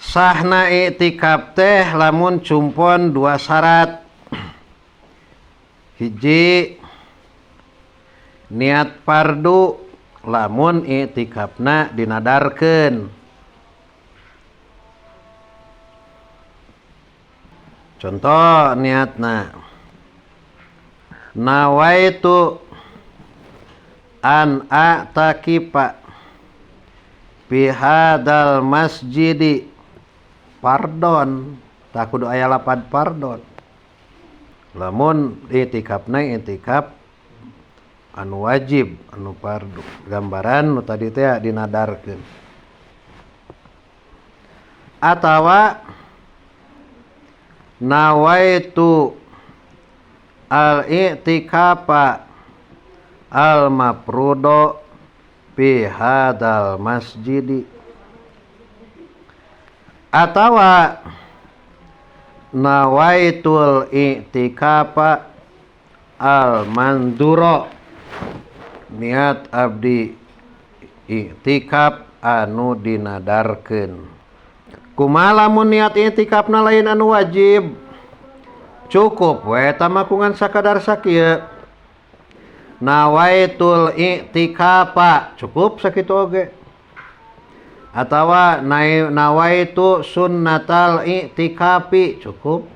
Sahna i'tikaf teh lamun cumpon dua syarat. Hiji, niat fardu lamun i'tikafna dinadarkeun. Contoh niatna, nawaitu an a'takifa fi hadzal masjidi fardon, tah kudu aya lapad fardon. Lamun i'tikafna i'tikaf anu wajib, anu fardu. Gambaran nu tadi teh dinadarkeun. Atawa nawaitu al-i'tikafa al-mafrudo fi hadzal masjidi. Atawa nawaitul i'tikafa al-manduro, niat abdi i'tikaf anu dinadarkeun. Kumaha lamun niat i'tikafna lain anu wajib? Cukup we eta mah kungan sakadar sakieu. Nawaitul i'tikafa, cukup sakitu oge. Atawa nawaitu sunnatal i'tikafi, cukup.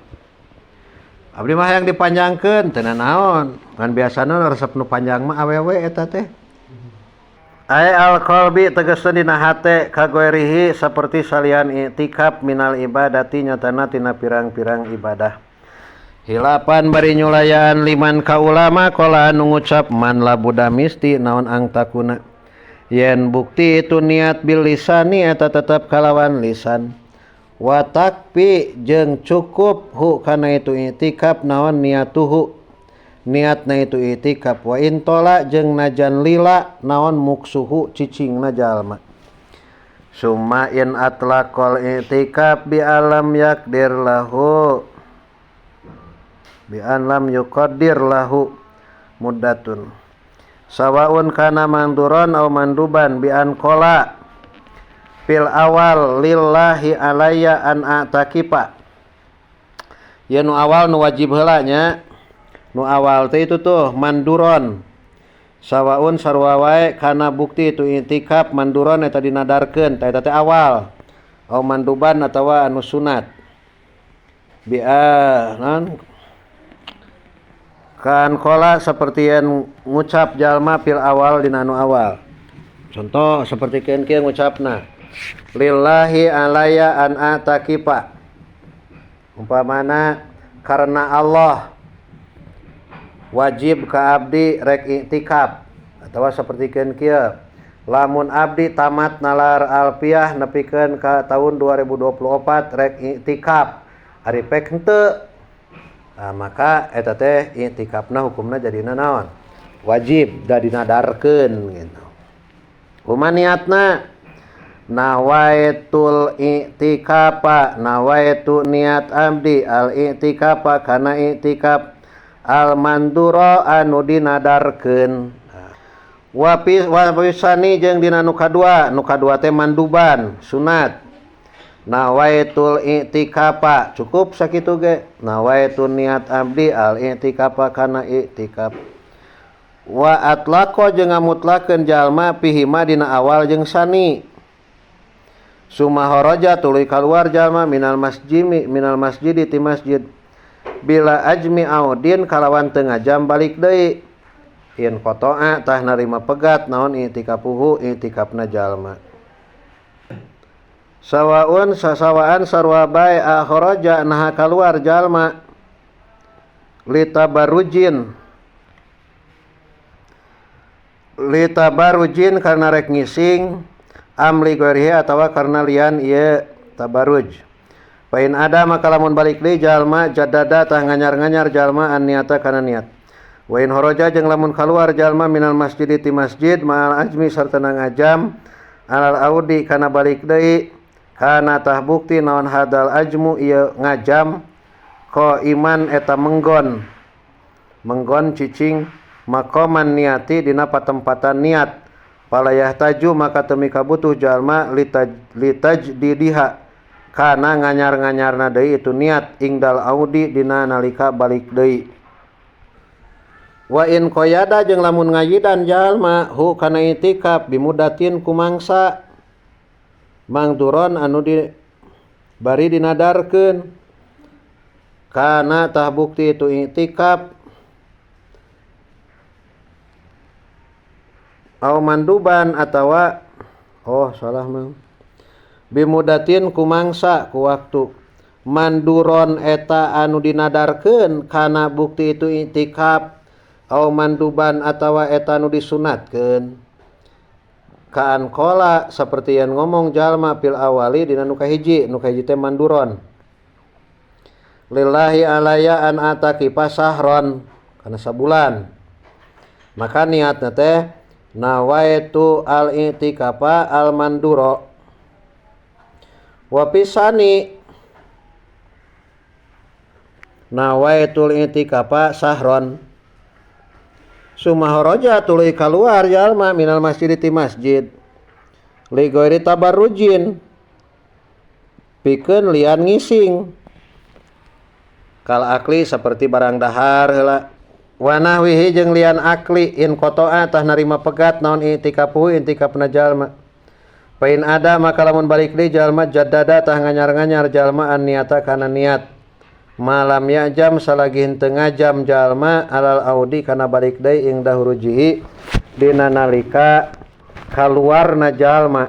Abdi mah yang dipanjangkeun teu nanaon. Ngan biasana resep nu panjang mah awewe eta teh. Ai al-qalbi tegasna dina hate kagoerihi saperti salian i'tikaf minal ibadati nyatana tina pirang-pirang ibadah. Hilapan bari nyulayaan liman ka ulama qala anu ngucap man labuda misti naon ang takuna. Yen bukti itu niat bil lisani eta tetep kalawan lisan. Wa takfi jeung cukup hu kana itu i'tikaf naon niatuhu. Niatna itu i'tikaf wa intola jeung najan lila naon muksuhu cicingna jalma. Summa in atlaqal i'tikaf bi alam yakdir lahu bi an lam yuqaddir lahu muddatun. Sawaun kana manduron au manduban bi an qala fil awal lillahi alayya an a'takifa. Ya nu awal nu wajib heula nya. Nu awal teh itu tuh manduron. Sawaun sarua wae kana bukti itu i'tikaf manduron eta dinadarkeun tah eta teh awal. Au manduban atawa anu sunat. Bi non kan kola seperti yang ngucap jalma fil awal dina anu awal. Contoh seperti kieu kieu ngucapna lillahi alayya an a'takifa. Umpamana karena Allah wajib ka abdi rek i'tikaf atawa seperti kieu kieu lamun abdi tamat nalar alfiah nepikeun ka tahun 2024 rek i'tikaf ari pek henteu. Nah, maka eta teh i'tikafna hukumna jadina naon? Wajib da dinadarkeun gitu. Kumaha niatna? Nawaitul i'tikafa, nawaitu niat abdi al i'tikafa kana i'tikaf al mandura anu dinadarkeun. Wa fisani jeung dina nu kadua, nu kadua teh manduban, sunat. Nawaitul i'tikafa, cukup sakitu ge. Nawaitu niat abdi al i'tikafa kana i'tikaf. Wa atlaqo jeung ngamutlakeun jalma pihima dina awal jeung sani. Summa kharaja tuluy kaluar jalma minal masjidi minal masjidi ti masjid. Bila ajmi audin kalawan teu ngajam balik deui. In qata'a tah narima pegat naon i'tikafuhu i'tikafna jalma. Sawaun sasawaan sarua bae akhraja naha kaluar jalma litabarujin litabarujin karena rek ngising amli ghairihi atawa karena lian ieu tabaruj. Fa in ada maka lamun balik deui jalma jadada tah nganyar-nganyar jalma an niata kana niat. Wa in kharaja jeung lamun kaluar jalma minal masjid ti masjid ma'al azmi sarta ngajam alal audi kana balik deui kana tah bukti naon hadal ajmu ieu ngajam ko iman eta menggon menggon cicing maqaman niati dina patempatan niat Palayah taju maka teu mikabutuh jalma litajdidiha kana nganyar-nganyarna deui itu niat ingdal audi dina nalika balik deui. Wa in qoyada jeung lamun ngayidan jalma hu kana itikaf bimudatin kumangsa mangduron anu di bari dinadarkeun kana tah bukti itu itikaf au manduban atawa oh salah mah bimudatin kumangsa ku waktu manduron eta anu dinadarkeun kana bukti itu itikaf au manduban atawa eta anu disunatkeun kaan kola seperti yang ngomong jalma pil awali dina nu kahiji teh manduron lillahi alaya an atakifa sahron kana sabulan maka niatna teh nawaitu al i'tikafa al manduro wa pisani nawaitul i'tikafa sahron sumahoroja tuluy kaluar jalma minal masjid ti masjid li ghairi tabarrujin pikeun lian ngising kal akli seperti barang dahar heula wanahwihi jeung lian akli in qata'a tah narima pegat naon i'tikafuhu i'tikafna jalma fa in ada maka lamun balik deui jalma jaddada tah nganyar-nganyar jalma an niata kana niat malam ya jam salagi henteu ngajam jalma alal audi kana balik deui ing dahurujihi dina nalika kaluarna jalma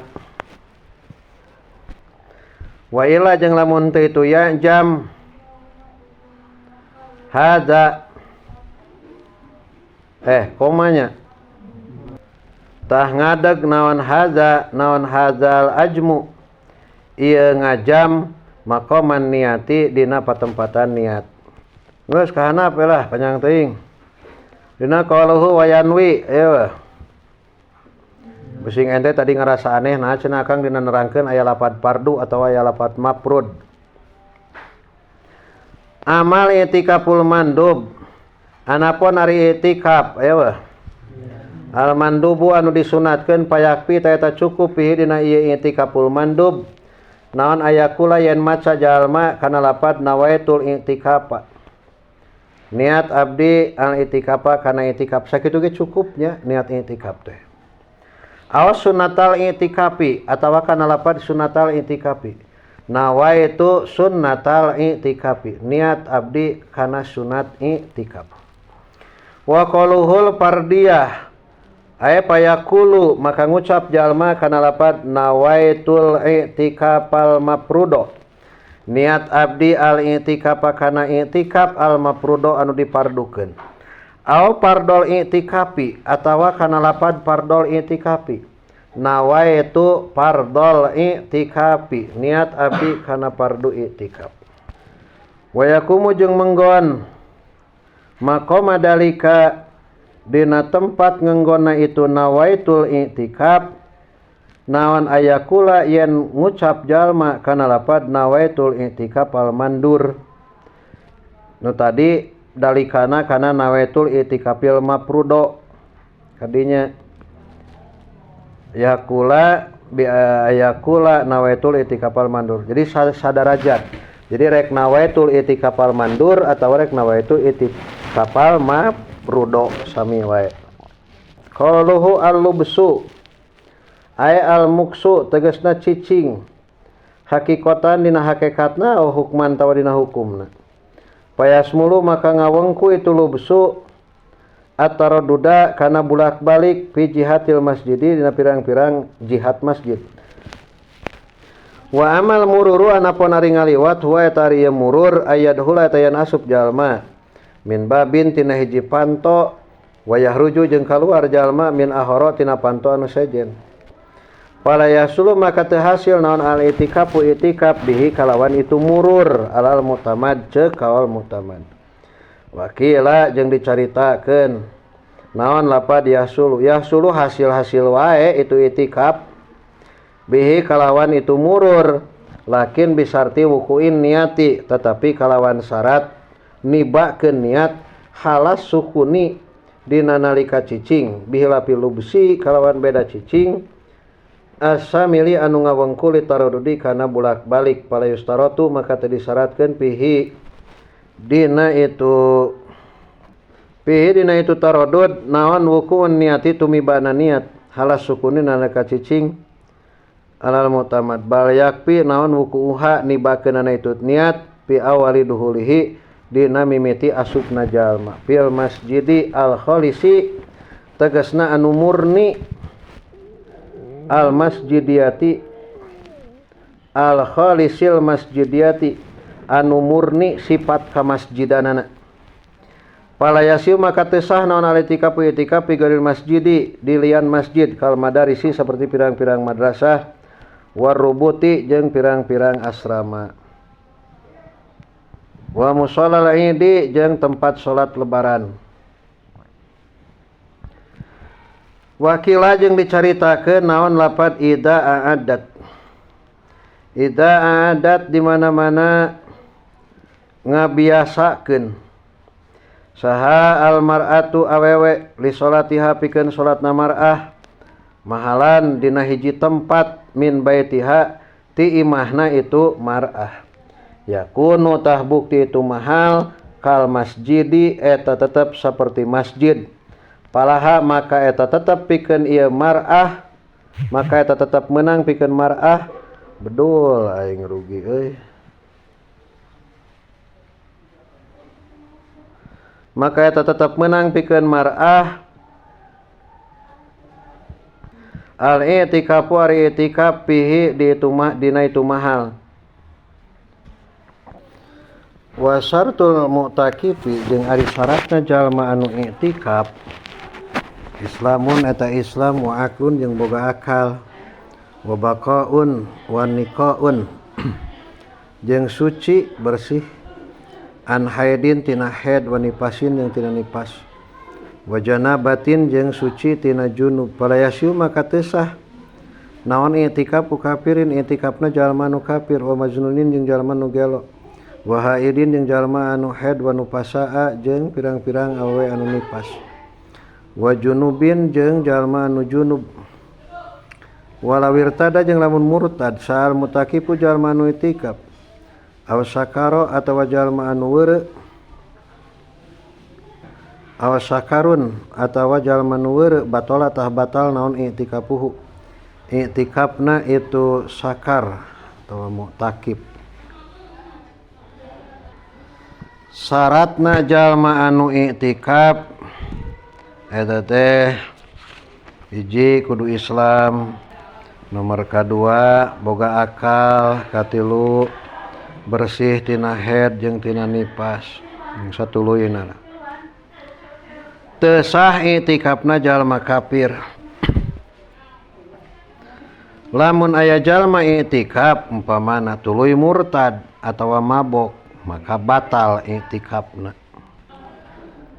wa illa jeung lamun teu itu ya jam hadza komanya tah ngadeg naon hadza naon hadzal ajmu ieu ngajam maqaman niati dina patempatan niat geus kahanap lah panjang teuing dina qaluhu wa yanwi ieu bising ente tadi ngarasa aneh nah cenah Akang dina nerangkeun aya lapad fardu atawa aya lapad mafrud amal i'tikaful mandub anapun ari i'tikaf aya al mandubu anu disunatkeun payakpi ta eta cukup pihi dina ieu i'tikaful mandub naon aya kula yen maca jalma kana lapad nawaitul i'tikafa niat abdi al i'tikafa kana i'tikaf sakitu ge cukupnya niat i'tikaf teh awas sunnatal i'tikafi atawa kana lapad sunnatal i'tikafi nawaitu sunnatal i'tikafi niat abdi kana sunat i'tikaf wa qaluhul fardiyah aya payakulu maka ngucap jalma kana lapad nawaitul i'tikafal mafrudo niat abdi al i'tikafa kana i'tikaf al mafrudo anu dipardukeun au fardol i'tikafi atawa kana lapad fardol i'tikafi nawaitu fardol i'tikafi niat abdi kana fardu i'tikaf wa yakumu jeung menggon maqama dalika dina tempat ngenggonna itu nawaitul i'tikaf naon aya kula yen ngucap jalma kana lapad nawaitul i'tikaf al mandur nu tadi dalikana kana nawaitul i'tikafil mafrudo kadinya yakula bi ayakula nawaitul i'tikafal mandur jadi sadarajat jadi rek nawaitul i'tikafal mandur atau rek nawaitul i'tikafal mafrudo sami wae. Qaluhu al-lubsu ay al-muksu tegasna cicing hakikatan dina hakikatna au hukman tawa dina hukumna payasmulu maka ngawengku itu lubsu ataraduda kana bulak-balik fi jihatil masjidi dina pirang-pirang jihad masjid wa amal mururu anapun ari ngaliwat huwa eta ari murur ayadhula eta yen asup jalma min babin tina hiji panto wa yahruju jeung kaluar jalma min ahara tina panto anu sejen fala yasulu maka teu hasil naon al itikafu itikaf bihi kalawan itu murur alal mutamad ceuk kaul mutamad wakila jeung dicaritakeun naon lapad yasulu yasulu hasil-hasil wae itu itikaf bihi kalawan itu murur lakin bisarti wukuin niati tetapi kalawan syarat nibakeun niat halas sukuni dina nalika cicing bihilafi lubsi kalawan beda cicing asamili anu ngawengkul tarodudi kana bulak-balik pala yustarotu maka teu disyaratkeun pihi dina itu tarodud naon wukuun niati tumibana niat halas sukuni nalika cicing alal mutamad bal yakpi naon wukuuha nibakeunana itu niat pi awali duhulihi dina mimiti asupna jalma fil masjidi al kholisi tegasna anu murni al masjidiyati al kholisil masjidiyati anu murni sifat kamasjidanana pala yasiu maka teu sah naon al itikafu itikaf fi ghairil masjidi di lian masjid kal madarisi seperti pirang-pirang madrasah warubuti jeung pirang-pirang asrama wa mushollal idi jeung tempat salat lebaran. Wakila jeung dicaritakeun naon lapad ida a'adat. Ida a'adat di mana-mana ngabiasakeun saha almar'atu awewe li salatiha pikeun salatna mar'ah mahalan dina hiji tempat min baitiha ti imahna itu mar'ah. Yakunu tah bukti itu mahal kal masjidi eta tetep seperti masjid palaha maka eta tetep pikeun ieu mar'ah maka eta tetep menang pikeun mar'ah bedul aing rugi euy maka eta tetep menang pikeun mar'ah al i'tikafu ari i'tikaf fihi di itu mah dina itu mahal. Wa syartul mu'takifi jeung ari syaratna jalma anu i'tikaf islamun eta islam wa aklun jeung boga akal wa baqaun wa niqaun jeung suci bersih an haidin tina haid wa nifasin jeung tina nifas wa janabatin jeung suci tina junub fala yasiu maka teu sah naon i'tikaf ku kafirin i'tikafna jalma nu kafir wa majnunin jeung jalma nu gelo wa haidin jeung jalma anu haid wa nufasaa jeung pirang-pirang awewe anu nifas wa junubin jeung jalma anu junub wala wirtada jeung lamun murtad sal mutakifu jalma anu itikaf aw sakaro atawa jalma anu weureu aw sakarun atawa jalma anu weureu batola tah batal naon i'tikafuhu i'tikafna itu sakar atawa mutakif. Syaratna jalma anu i'tikaf eta teh hiji kudu Islam, nomor kadua boga akal, katilu bersih tina haid jeung tina nifas, satuluyna. Teu sah i'tikafna jalma kafir. Lamun aya jalma i'tikaf umpamana tuluy murtad atawa mabok maka batal i'tikafna.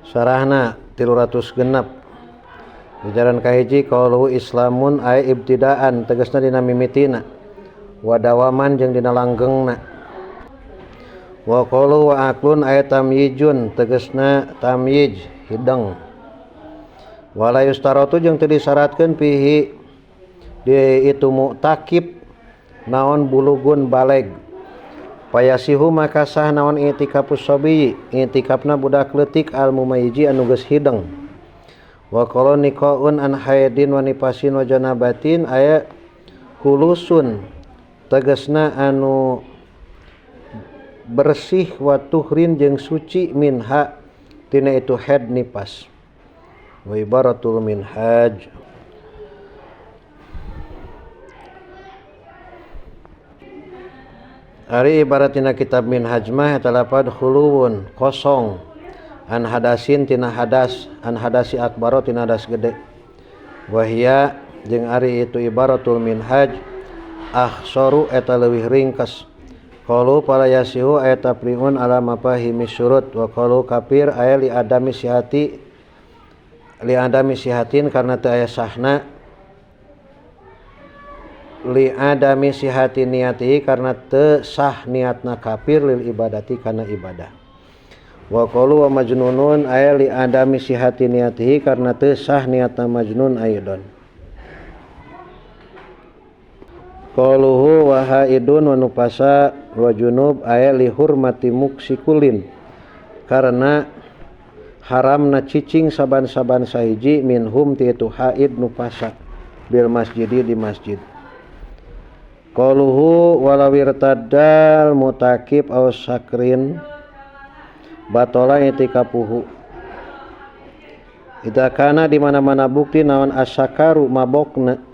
Sarahna 306. Ujaran kahiji qauluhu islamun ay ibtidaan tegasna dina mimitina wa dawaman jeung dina langgengna. Wa qaulu wa aqlun ay tamyijun tegasna tamyij hideng. Wala yustaratu jeung teu disyaratkeun pihi di itu mu'takib naon bulugun baleg. Payasihu maka sah naon i'tikafus sobi i'tikafna budak leutik al mumayyizi anu geus hideng. Wa qala niqaun an haidin wa nifasin wa janabatin aya hulusun tegasna anu bersih wa tuhrin jeung suci minha tina itu haid nifas. Wa ibaratul minhaj. Ari ibaratina kitab minhaj mah eta lapad khuluwun kosong an hadasin tina hadas an hadasi akbaro tina hadas gede wahia jeung ari itu ibaratul minhaj akhsaru eta leuwih ringkes qalu fala yasihu ayat tapriun ala mafahimi syurut wa qalu kafir aya li adami sihati li adami sihatin karena teu aya sahna li adami sihati niatihi karena teu sah niatna kafir lil ibadati kana ibadah. Wa qalu wa majnunun ay li adami sihati niatihi karena teu sah niatna majnun aidon. Qaluhu wa haidun wa nufasa wa junub ay li hurmati muksikulin karena haramna cicing saban-saban sahiji minhum ti itu haid nufasa bil masjidi di masjid. Qaluhu walawirtaddal mutakib aw sakrin batola itikapuhu. Idza kana di mana-mana bukti naon asakaru mabokna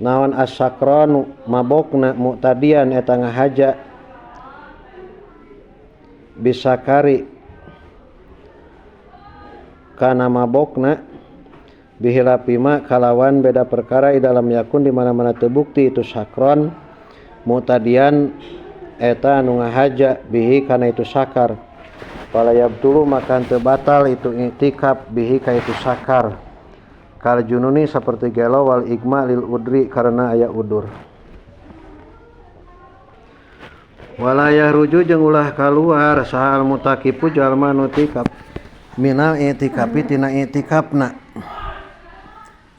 naon asakranu mabokna mu'tadian eta ngahaja bisakari kana mabokna bihilapima kalawan beda perkara di dalam yakun di mana-mana terbukti itu sakron mu'tadian eta anu ngahaja bihi kana itu sakar fala yabtulu maka teu batal itu i'tikaf bihi ka itu sakar kal jununi seperti gelo wal igma lil udri karena aya udur. Wala yahruju jeung ulah kaluar saha al mutakifu jalma nu tikaf minal i'tikafi tina i'tikafna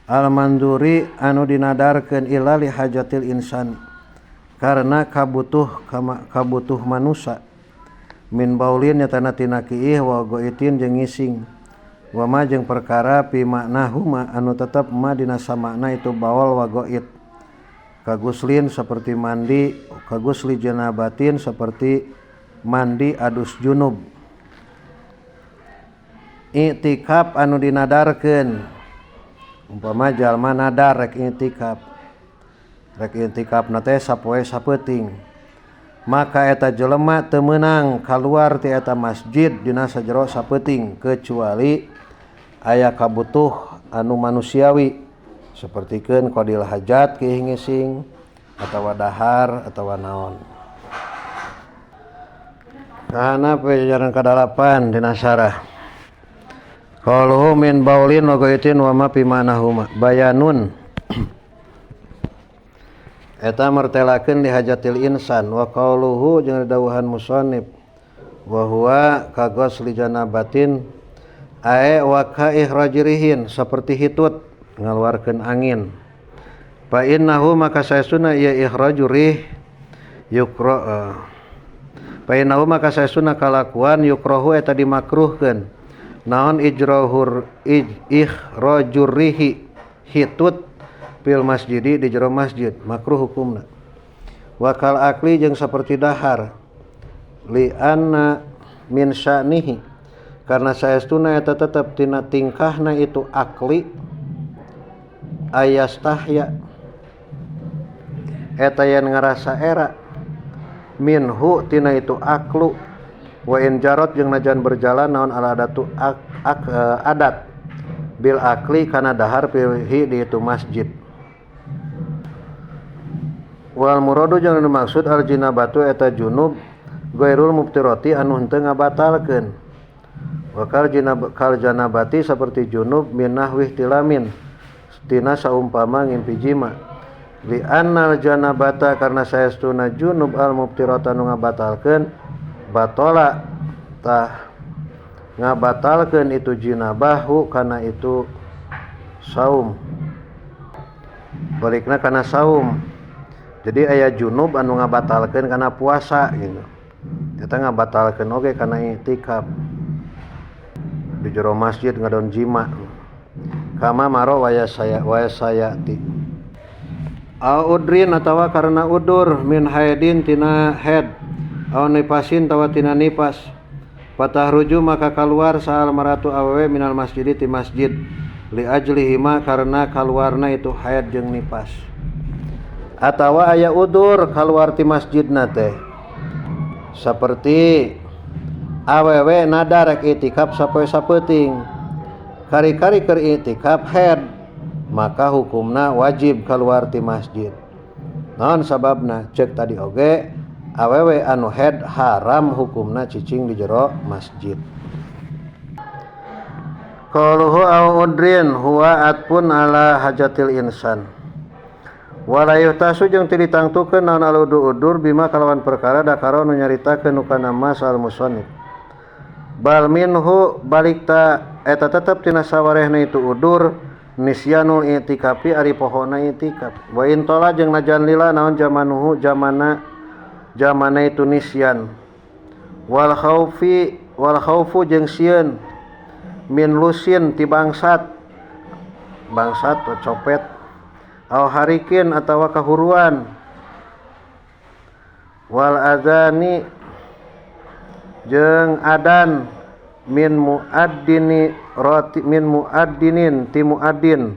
al manduri anu dinadarkeun illa li hajatil insani karena kabutuh manusa min baulin nyatana tina kiih wa goitin jeung ngising wa ma jeung perkara pi maknahuma anu tetep ma dina samakna itu baul wa goit kaguslin seperti mandi kagusli janabatin seperti mandi adus junub. I'tikaf anu dinadarkeun umpama jalma nadar rek i'tikaf rek i'tikafna teh sapoe sapeuting maka eta jelema teu meunang kaluar ti eta masjid dina sajero sapeuting kecuali aya kabutuh anu manusiawi sapertikeun qadil hajat kiih ngising atawa dahar atawa naon. Kana pajajaran kadalapan dina syarah qaluhu min baulin wa gaitin wa ma fi ma'nahuma bayanun eta martelakeun li hajatil insan wa qauluhu jeung dawuhan musannif wa huwa kagos li janabatin ae wa ka ikhrajrihin seperti hitut ngaluarkeun angin fa innahu maka saestuna ieu ikhrajurih yukra fa innahu maka saestuna kalakuan yukrohu eta dimakruhkeun naon ijrohur ikhrajurihi hitut fil masjidi di jero masjid makruh hukumna wakal akli jeung saperti dahar li anna min sya'nihi karena saestuna eta tetep tina tingkahna itu akli ayastahya eta yen ngarasa era minhu tina itu aklu wa in jarot jeung najan berjalan naon al adatu adat bil akli kana dahar fihi di itu masjid. Wal muradu jeung dimaksud al jinabatu eta junub ghairul muftirati anu henteu ngabatalkeun. Wa kal jinab kal janabati seperti junub min nahwi tilamin tina saumpama ngimpi jima. Li annal janabata karena saestuna junub al muftirata anu ngabatalkeun batola tah ngabatalkeun itu jinabahu kana itu saum. Balikna kana saum. Jadi aya junub anu ngabatalkeun kana puasa gitu. Eta ngabatalkeun oge kana i'tikaf. Di jero masjid ngadon jima. Kama maro waya sayati. Au udrin atawa karena udur min haidin tina haid au nifasin tawa tina nifas. Patahruju maka kaluar sahal maratu awewe minal masjidi ti masjid li ajlihima karena kaluarna itu haid jeung nifas. Atawa aya udur kaluar ti masjidna teh seperti awewe nadar rek itikaf sapoe sapeuting kari-kari keur itikaf haid maka hukumna wajib kaluar ti masjid. Naon sababna? Cek tadi oge awewe anu haid haram hukumna cicing di jero masjid. Qaluhu aw udrin huwa atpun ala hajatil insan. Wala yuhtasu jeung teu ditangtukeun naon aludu udur bima kalawan perkara dakaro nu nyaritakeun nu kana masal musannif. Bal minhu balik ta eta tetep tina sawarehna itu udur nisyanul i'tikafi ari pohona i'tikaf. Wa in tola jeung najan lila naon jamanuhu jamana jamana itu nisyan. Wal khaufi wal khaufu jeung sieun min lusin ti bangsat bangsat atau copet au harikin atawa kahuruan. Wal adzani jeung adan min muaddini rati min muaddinin ti muaddin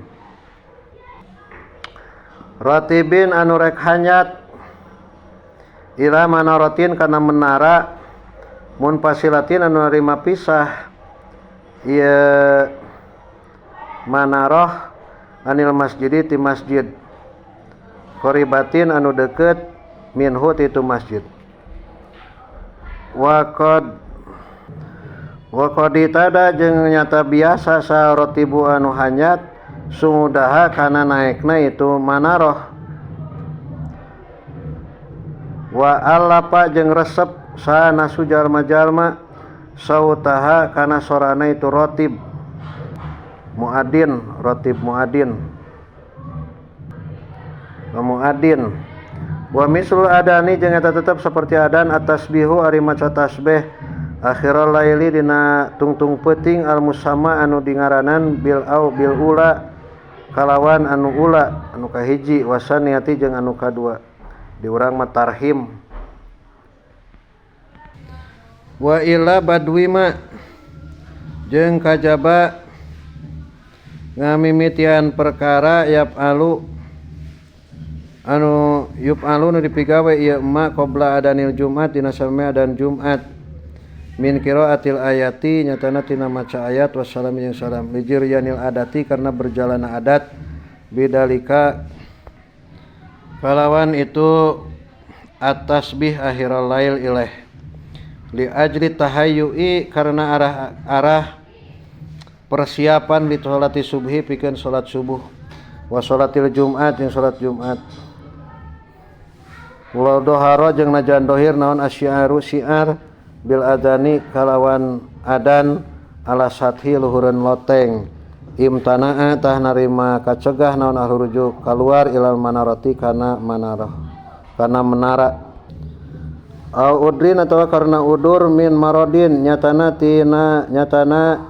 ratibin anu rek hanyat ila manaratin kana menara munfasilatin anu narima pisah ieu manaroh anil masjidi ti masjid qoribatin anu deukeut minhu ti itu masjid. Waqad waqad tada jeung nyata biasa sarotibu anu hanyat sumudaha kana naekna itu manaroh. Wa alapa jeung resep sanasu jalma-jalma sautaha kana sorana itu rotib muadin rotib muadin muadin. Wa mislu adani jeung eta tetep seperti adan atasbihu ari maca tasbih akhiral laili dina tungtung peuting al musamma anu dingaranan bil au bil ula kalawan anu ula anu kahiji wasaniati jeung anu kadua di urang mah tarhim. Wa ila badwima jeung kajaba ngamimitian perkara yap alu anu yup alu nu dipigawe ieu emak qabla adanil Jumat dina sameme adan Jumat min qiraatil ayati nyatana tina maca ayat wassalam jeung salam lijiryanil adati karena berjalan adat bidalika kalawan itu at-tasbih akhiral lail ilaih li ajli tahayyui karena arah persiapan li sholati subhi pikeun salat subuh wa sholatil Jumat jeung salat Jumat. Walau doharo jeung najan dohir naon asyiaru syiar bil adani kalawan adan ala sathi luhureun loteng imtanaa tah narima kacegah naon ahlurujuk kaluar ilal manarati kana manarah kana menara au udrin atawa karena udur min marodin nyatana tina nyatana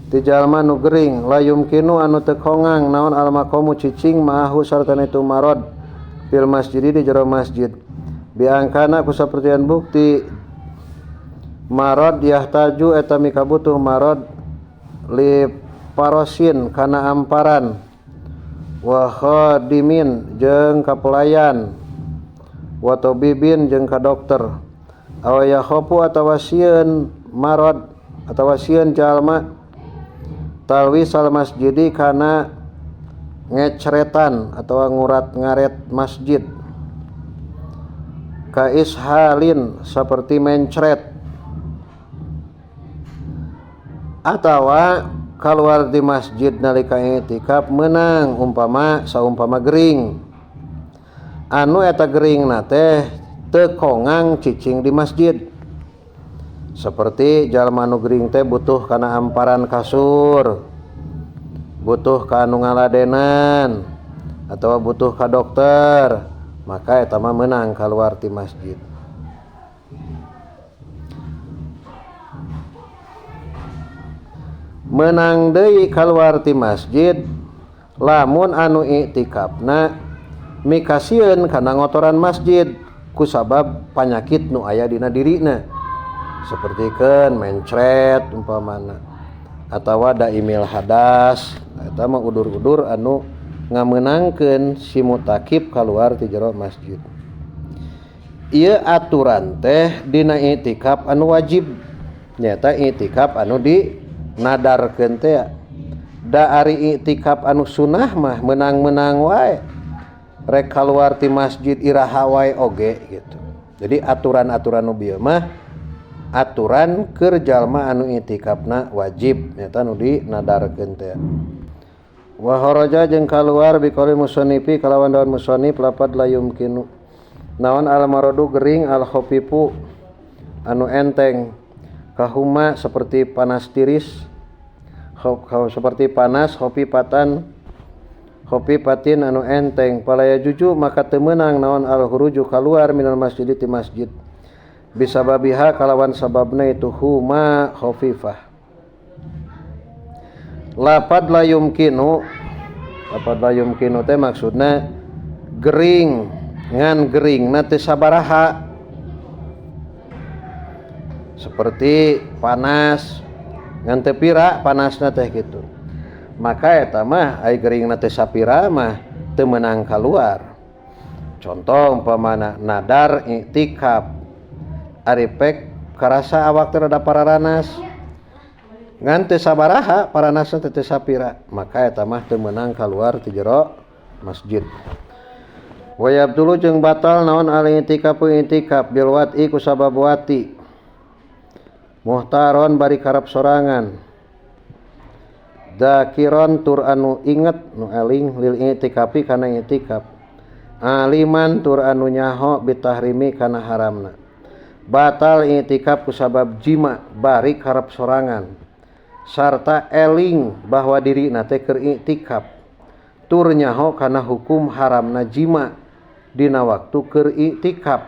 ti jalma nu gering la yumkinu anu teu kongang naon al maqamu cicing ma'ahu sartana itu marod fil masjid di jero masjid biangkana ku sapertian bukti marad yahtaju eta mikabutuh marad li parosin kana amparan wa khadimin jeung ka pelayan wa tabibin jeung ka dokter aw yakhafu atawa sieun marad atawa sieun jalma talwisal masjidi kana ngecretan atawa ngurat ngaret masjid ka ishalin seperti mencret atawa keluar di masjid nalika i'tikaf menang umpama saumpama gering anu eta geringna teh teu kongang cicing di masjid seperti jalma nu gering teh butuh kana amparan kasur butuh ka anu ngaladenan atawa butuh ka dokter maka eta mah meunang keluar ti masjid. Menang deui kaluar ti masjid lamun anu i'tikafna mikasieun kana ngotoran masjid kusabab panyakit nu aya dina dirina sapertikeun mencret umpamana atawa daimil hadas eta mah udur-udur anu ngamenangkeun si mutakib kaluar ti jero masjid. Ieu aturan teh dina i'tikaf anu wajib nyaeta i'tikaf anu di nadarkeun teh da ari i'tikaf anu sunah mah menang-menang wae rek kaluar ti masjid iraha wae oge gitu. Jadi aturan-aturan nu bieu mah aturan keur jalma anu i'tikafna wajib nyaeta nu dinadarkeun teh. Wa kharaja jeung kaluar biqauli musannifi kalawan daun musannif lapad la yumkinu naon al maradu gering al khafifu anu enteng Kahuma seperti panas tiris, seperti panas khafifatan khafifatin anu enteng, fala yajuzu maka teu meunang naon al khuruju kaluar minal masjid ti masjid bisababiha kalawan sababna itu huma khafifah. Lapad la yumkinu, lapad la yumkinu teh maksudna gering, ngan geringna teu sabaraha, seperti panas ngan teu pira panasna teh kitu, maka eta mah ai geringna teu sapira mah teu meunang kaluar. Contoh umpamana nadar iktikaf, ari pek karasa awak teh rada pararanas ngan teu sabaraha paranasna teh teu sapira, maka eta mah teu meunang kaluar ti jero masjid. Wa yabdulu jeung batal naon al i'tikafu i'tikaf bil wat'i ku sabab wati muhtaron bari karep sorangan, dakiron tur anu inget nu eling lil i'tikafi kana i'tikaf, aliman tur anu nyaho bitahrimi kana haramna. Batal i'tikaf ku sabab jima bari karep sorangan sarta eling bahwa dirina teh keur i'tikaf tur nyaho kana hukum haramna jima dina waktu keur i'tikaf.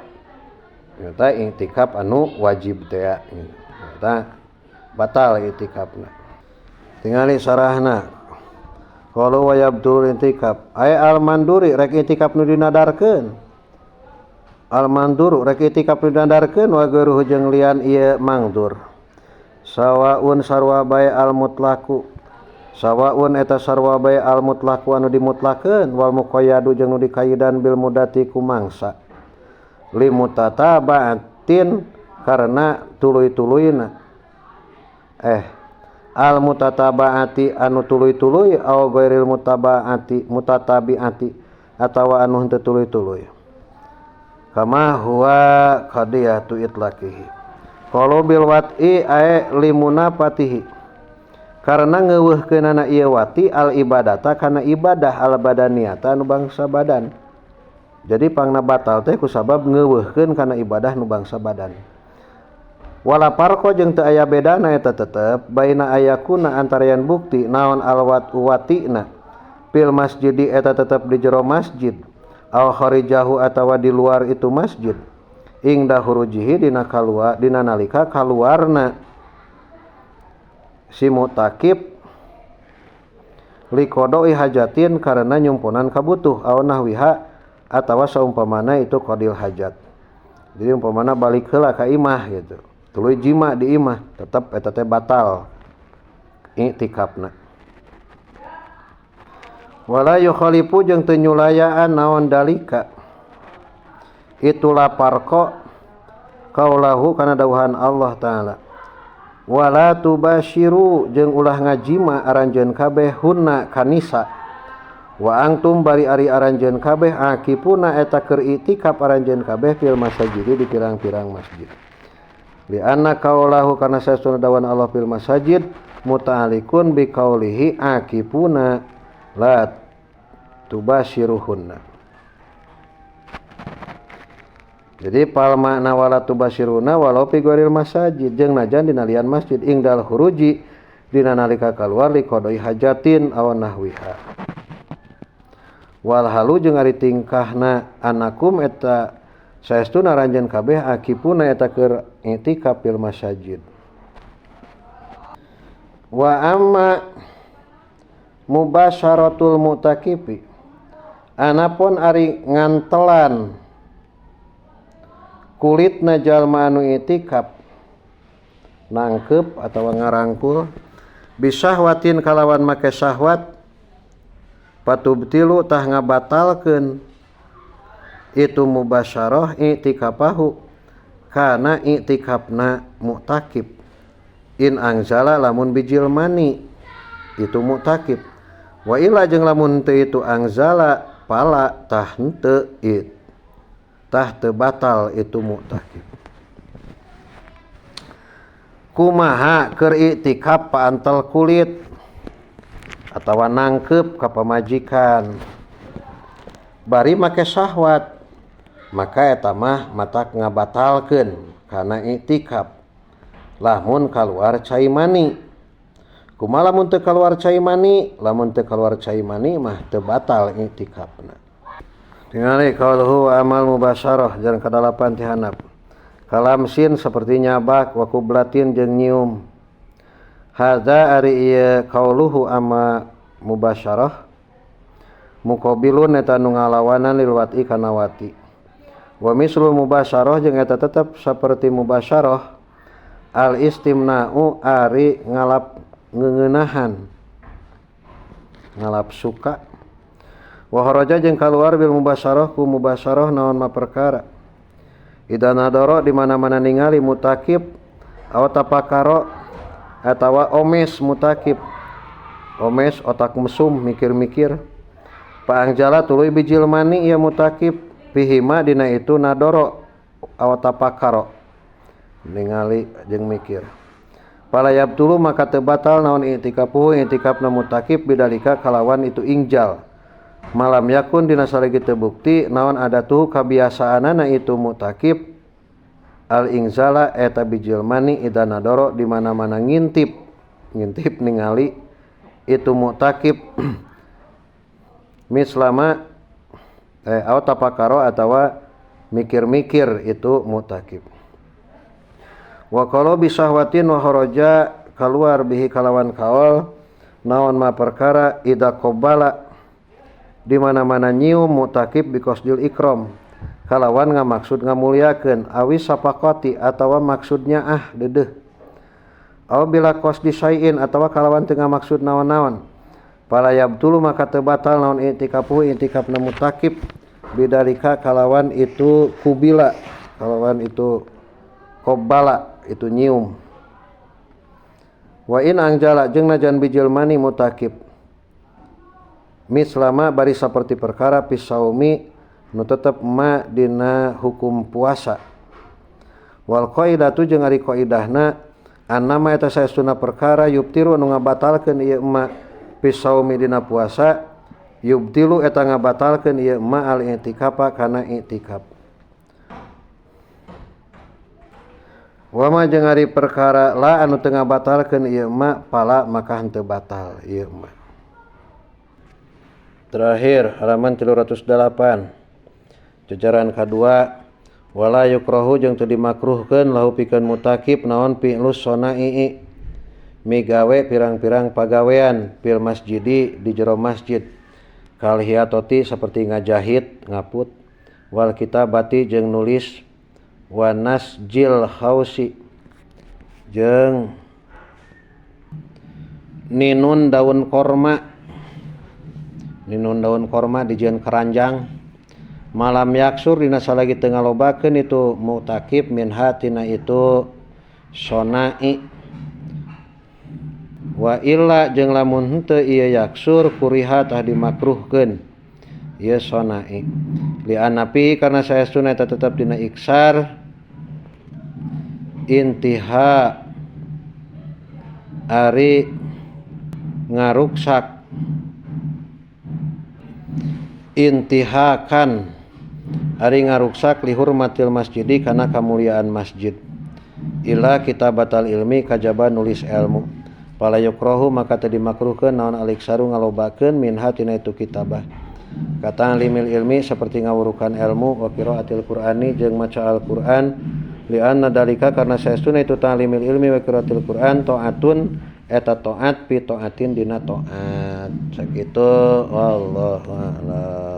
Eta i'tikaf anu wajib teh eta batal i'tikafna. Tingali sarahna qalu wa yabdul i'tikaf ay al manduri rek i'tikaf nu dinadarkeun, al manduru rek i'tikaf nu dinadarkeun wa geuruh jeung lian ieu mangdur sawaun sarwa bae al mutlaku, sawaun eta sarwa bae al mutlaku anu dimutlakeun wal muqayyadu jeung nu dikaidan bil mudati ku mangsa limutatabatin karena tuluy-tuluyna al mutatabaati anu tuluy-tuluy au ghairil mutabaati mutatabiati atawa anu henteu tuluy-tuluy kama huwa qadiyatu itlaqihi. Qalu bil wat'i ae limunafatihi karena ngeuweuhkeunana ieu wati al ibadata kana ibadah al badaniyata anu bangsa badan. Jadi pangna batal teh kusabab ngeuweuhkeun kana ibadah nu bangsa badan. Wala parko jeung teu aya bedana eta tetep baina ayakuna antarayan bukti naon alwat watina fil masjidi eta tetep di jero masjid au kharijahu atawa di luar itu masjid ing dahurujihi dina kalua dina nalika kaluarna si mutakib liqodoi hajatin karena nyumponan kabutuh au nahwiha atawa saumpamana itu qadil hajat. Jadi umpamana balik heula ka imah gitu, tuluy jima di imah tetep eta teh batal i'tikafna. Wala yukhalifu jeung teu nyulayaan naon dalika itulah parko kaulahu kana dawuhan Allah taala wala tubasyiru jeung ulah ngajima aranjeun kabeh hunna kanisa wa antum bari ari aranjeun kabeh akifuna eta keur i'tikaf aranjeun kabeh fil masajidi di pirang-pirang masjid. Li anna kaulahu kana saestuna dawuhan Allah fil masajid muta'alliqun bi kaulihi akifuna la tubasyiruhunna. Jadi pal makna wala tubasiruna walau fi ghairil masajid jeung najan dina lian masjid ingdal khuruji dina nalika kaluar liqadai hajatin aw nahwiha. Wal halu jeung ari tingkahna anakum eta saestuna ranjeun kabeh akipuna eta keur i'tikaf fil masajid. Wa amma mubasyaratul mu'takifi anapun ari ngantelan kulitna jalma anu i'tikaf nangkep atawa ngarangkul bisahwatin kalawan make syahwat patubtilu tah ngabatalkeun itu mubasyarah i'tikafahu kana i'tikafna mu'takif in angzala lamun bijil mani itu mu'takif wa illa jeung lamun teu itu angzala pala tah henteu it tah teu batal itu mu'takif. Kumaha keur i'tikaf paantel kulit atawa nangkep ka pamajikan bari make syahwat maka eta mah matak ngabatalkeun kana i'tikaf. Lamun kaluar cai mani. Kumaha lamun teu kaluar cai mani? Lamun teu kaluar cai mani mah teu batal i'tikafna. Tingali qauluhu wa amal mubasyarah jeung kadalapan ti handap. Kalamsin seperti nyabak wa kublatin jeung nyium. Hadza ari ieu qauluhu ama mubasyarah muqabilun eta nu ngalawanan lil wat'i kana wati. Wa mislul mubasyarah jeung eta tetep saperti mubasyarah al istimna'u ari ngalap ngeuneunahan ngalap suka. Wa kharaja jeung kaluar bil mubasyarah ku mubasyarah naon ma perkara idza nadara di mana-mana ningali mutakib aw tafakara atawa omes mutakib omes otak mesum mikir-mikir paangjala tuluy bijil mani ieu mutakib pihima dina itu nadoro aw tafakara ningali jeung mikir pala yabtulu maka teu batal naon i'tikafuhu i'tikafna mutakib bidalika kalawan itu ingjal malam yakun dina salagi teu bukti naon adatuhu kabiasaanana itu mutakib al ingzala eta bijil mani idza nadoro di mana-mana ngintip ngintip ningali itu mutakib mislama au tafakaro atawa mikir-mikir itu mutakib. Wa qalu bisahwatin wa kharaja kaluar bihi kalawan kaol naon ma perkara idza qabala di mana-mana nyium mutakib biqasdil ikram kalawan ngamaksud ngamuliakeun awi sapaqati atawa maksudnya ah deudeuh aw bila qasdi syai'in atawa kalawan teu ngamaksud naon-naon fala yabtulu maka teu batal naon i'tikafuhu i'tikafna mutakib bidalika kalawan itu kubila kalawan itu qabala itu nyium. Wa in angjala jeung najan bijil mani mutakib mislama bari saperti perkara pisaumi nu tetep ma dina hukum puasa. Wal qaidatu jeung ari qaidahna annama eta saestuna perkara yubtiru nu ngabatalkeun ieu ma pisaumi dina puasa yubtilu eta ngabatalkeun ieu ma al i'tikafa kana i'tikaf. Wama jeung ari perkara la anu teu ngabatalkeun ieu ma pala maka henteu batal ieu ma. Terakhir halaman 308 jajaran kadua wala yukrahu jeung teu dimakruhkeun lahu pikeun mutakib naon fi'lus sonai migawe pirang-pirang pagawean fil masjidi di jero masjid kal hiyatoti seperti ngajahit ngaput wal kitabati jeung nulis wa nasjil hausi jeung ninun daun korma ninun daun korma dijieun keranjang malam yaksur dina salagi teu ngalobakeun itu mutakib minha tina itu sonai wa illa jeung lamun henteu ieu yaksur kuriha tah dimakruhkeun ieu sonai li anapi karena saestuna eta tetep dina iksar intiha ari ngaruksak intihakan ari ngaruksak lihurmatil masjidi kana kamuliaan masjid ila kitabatal ilmi kajaba nulis ilmu fala yukrahu maka teu dimakruhkeun naon aliksaru ngalobakeun minha tina itu kitabah kata limil ilmi seperti ngawurukan ilmu wa qiraatil qur'ani jeung maca Al-Qur'an li'anna dalika karena saestuna itu ta'limil ilmi wa qiraatil qur'an ta'atun eta ta'at fi ta'atin dina ta'at sakitu wallahu a'lam.